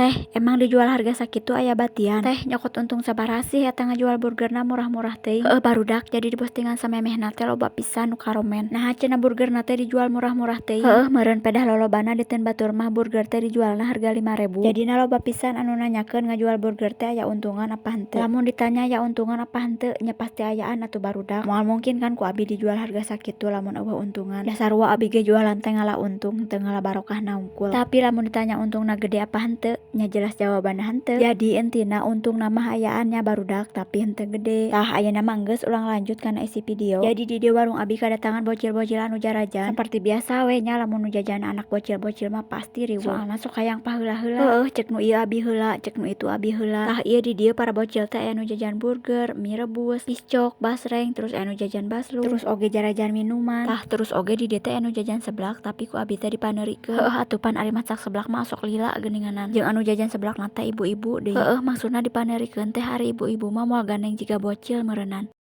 Teh, emang dijual harga sakitu aya batian? Teh, nyokot untung sabaraha sih eta ngajual burgerna murah-murah teuing? Heueuh barudak, jadi di postingan samemehna teh loba pisan nu karomen. Naha cenah burgerna teh dijual murah-murah teuing? Heueuh meureun pedah lolobana diteun batur mah burger teh dijualna harga 5.000. Jadina loba pisan anu nanyakeun ngajual burger teh aya untungan apa henteu. Lamun ditanya aya untungan apa henteu, nya pasti ayaan atuh, barudak. Moal mungkin kan ku abi dijual harga sakitu lamun euweuh untungan. Da sarua abi ge jualan teh ngala untung, teu ngala barokahna hungkul. Tapi lamun ditanya untungna gede apa henteu, nya jelas jawabanna henteu. Jadi intina untungna mah ayaan nya, barudak, tapi henteu gede. Tah, ayeuna mah geus urang lanjut kana isi video. Jadi di dieu warung abi kadatangan bocil-bocil anu jarajan. Saperti biasa we nya, lamun nu jajan anak bocil-bocil mah pasti riweuh. Soalna sok hayang paheula-heula. Heueuh, cek nu ieu abi heula, cek nu itu abi heula. Tah, ieu di dieu para bocil teh aya nu jajan burger, mie rebus, piscok, basreng, terus aya nu jajan baslu, terus oge jarajan minuman. Tah, terus oge di dieu teh aya nu jajan seblak, tapi ku abi teh dipaneurikeun. Heueuh atuh pan ari masak seblak mah sok lila geuninganan. Jeung anu jajan seblakna teh ibu-ibu deui. Heueuh, maksudna dipaneurikeun teh ari ibu-ibu mah moal gandeng jiga bocil meureunan.